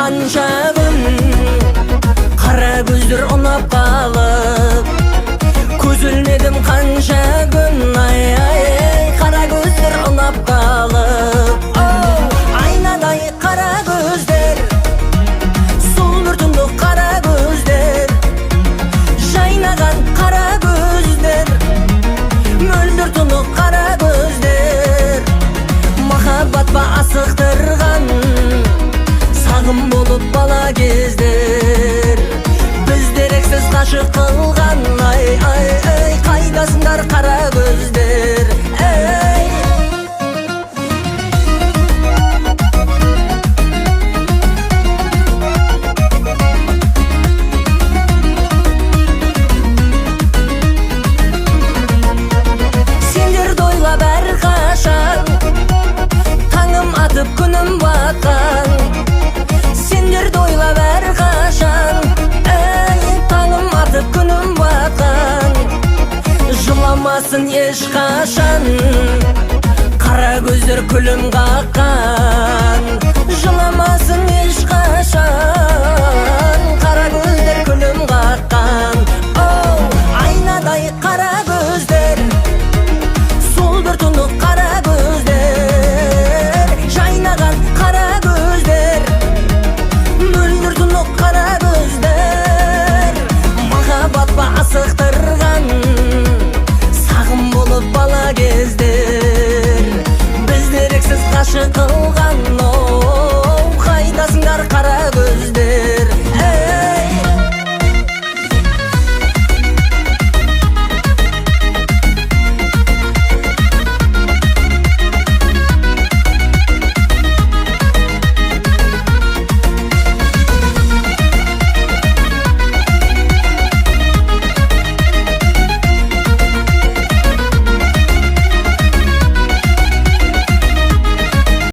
Қанша күн қара көздер ұнап қалып, көз ілмедім қанша күн, ай, ай, ай, қара көздер ұнап қалып. Оу, айнадай қара көздер, сол бір тұнық қара көздер, жайнаған қара көздер, мөлдір тұнық қара көздер. Махаббат па асықтырған, сағым болып бала кездер, біз дерексіз ғашық қылған. Ай, ай, ай, қайдасыңдар, қара көздер, ей? Сендерді ойлап әрқашан таңым атып, күнім батқан. Сендерді ойлап әрқашан, ей, таңым атып, күнім батқан. Жыламасын ешқашан қара көздер күлім қаққан.